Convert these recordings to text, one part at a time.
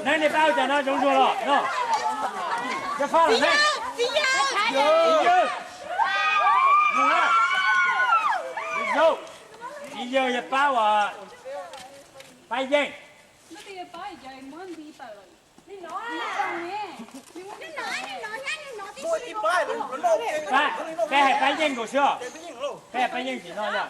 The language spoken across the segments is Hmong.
Neeg nej pab ua cas no zoo zuag los no? Cov faj los neeg. Txiv yawg. Txiv yawg yog pab uas pab yeej. Peb hais pab yeej nkaus xwb os. Peb hais pab yeej tim no yog.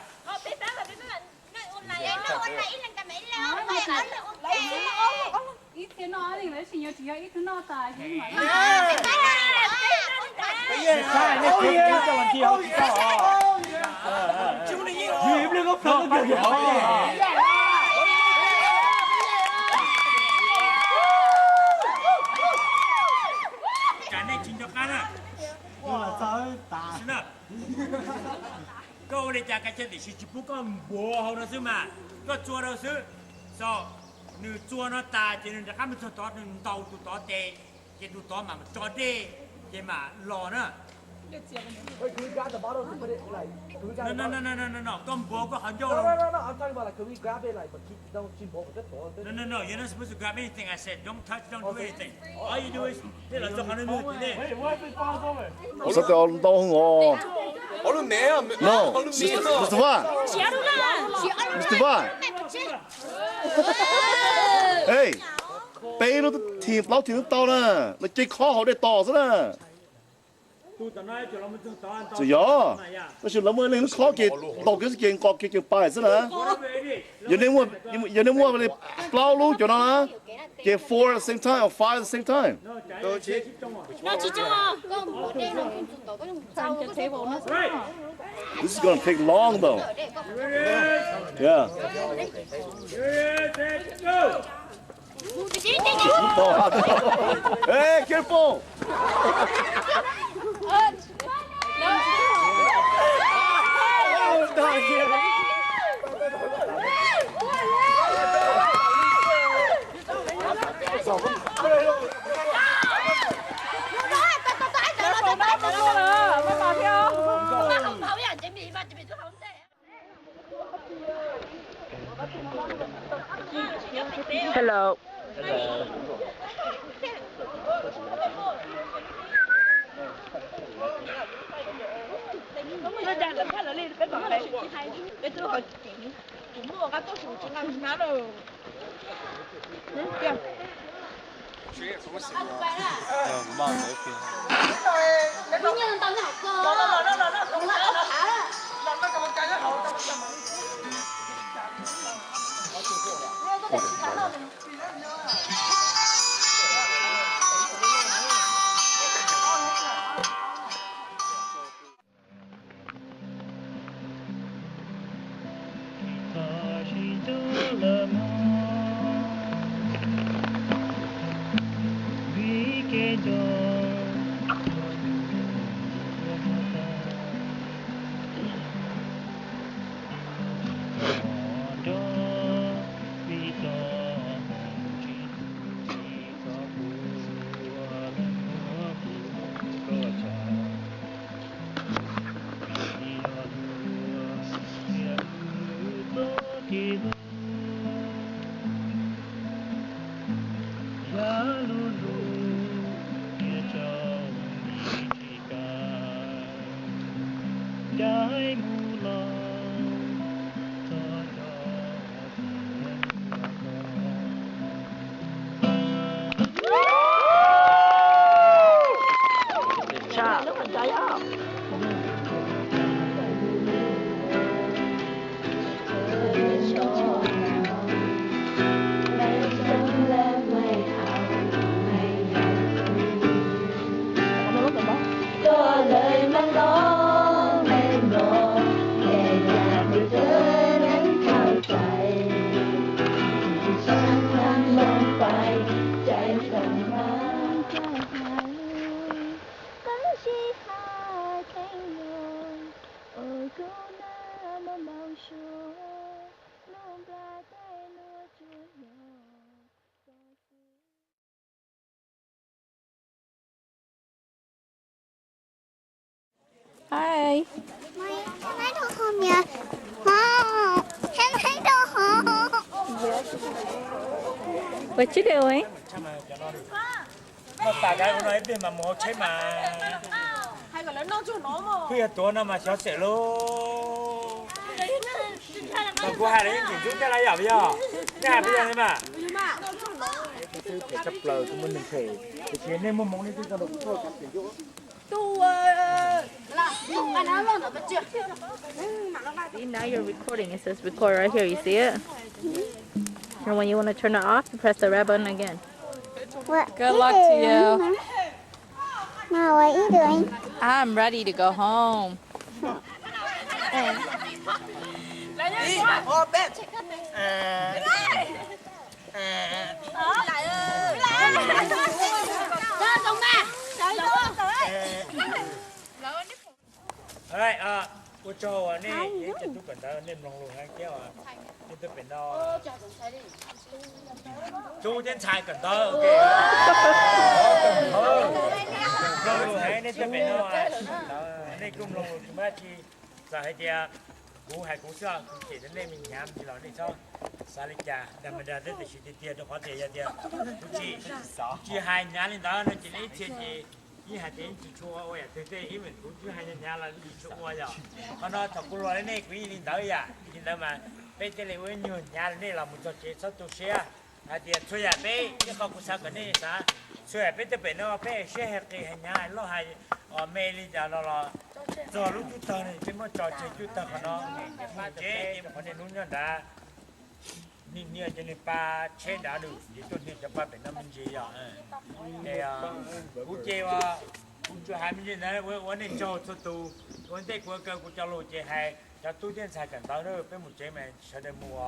Tsam nej tsis nco qab na. Koj ua li cas kav tsij tiam sis tsis pub koj npuav hauv no xwb mas, koj txua rau xwb. So, nws txua no tas ces nws rov qab mus txog tod, nws ntaus tus tod tes, ces tus tod mam tso dej, ces mam los na. No, no, no, no, no, no, koj npuav koj qhov ncauj los. No, no, no, you're not supposed to grab anything I said. Don't touch, don't do anything. All you do is, nej los txog qhov no. Xav tias ntau heev os. No, Mister Vaj. Mister Vaj. Hey, peb lub thim plaub thim twb tau na, lawv cia khob hauv dej tos xwb na. Txawm yog, tab sis lawv muaj ib leeg lub khob ces ntaus kiag xwb ces nqos kiag ces pais xwb na. Yog nej muaj li plaub lub cov no na, ces four at the same time or five at the same time. This is gonna take long though. Yeah. Hey, careful. Hello. Hey. What you doing? Noj tas kab no ib pliag mas mus hauv tsheb mas. Kuj yog tuav no mas xyov xwm lauj. Mas kuv hais los yeej tseem ntxub thiab los yom, puas yog? Nej hais puas yog li mas? Phem tshaj plaws, kuv muaj neeg phem, tiam sis nej muaj hmoo nej twb tau rau kuv tuaj. See, now you're recording. It says record right here. You see it? And when you want to turn it off, you press the red button again. What? Good luck to you. Mom, what are you doing? I'm ready to go home. Ua tsaug uas nej, nej cov tub kawm ntawv nej mloog lus heev thiab os. Nej tuaj pem no, tub thiab ntxhais kawm ntawv, mloog lus heev, nej tuaj pem no, nej kuj mloog lus tsis muaj dab tsi. Txawm hais tias kuv hais kuv xwb, kuv cem rau nej me hnyav me ntsis los nej txhob xav li cas, dag me dag thiab, tiam sis tiag tiag rau qhov tias yog tias kuv tsis, tsis hais hnyav li ntawd no ces nej ib txhia ces yeej hais tias yeej tsis tshua ua yam twg thiab, ib me kuv twb hais hnyav los yeej tsis tshua ua yom. Qhov no thaum kuv hluas li nej kuv yeej li ntawd yam li ntawd mas peb thiaj li ua ib nyuag hnyav li nej los mus txog tsev txhob tu siab. Hais tias txhua yam peb ib qho kuv xav kom nej xav, txhua yam peb tuaj pem no peb siab hais qis hais hnyav hais loj hais os me li cas no los txog lub cub tawg no peb muab tso tseg cub tawg qhov no, mus tsev ces mus qhov niaj hnub nyob nrad. Niaj niaj ces niag pa tsheb nrad nws ces tuaj niag cov pa pem no me ntsis yom. Kuv ces kuv tsuas hais me ntsis ntawd ua nej tsaug txhua tus. Ua ntej kuv kaw kuv cov lus ces hais cov tub thiab ntxhais kawm ntawv na, peb mus tsev mas sawv daws mus os.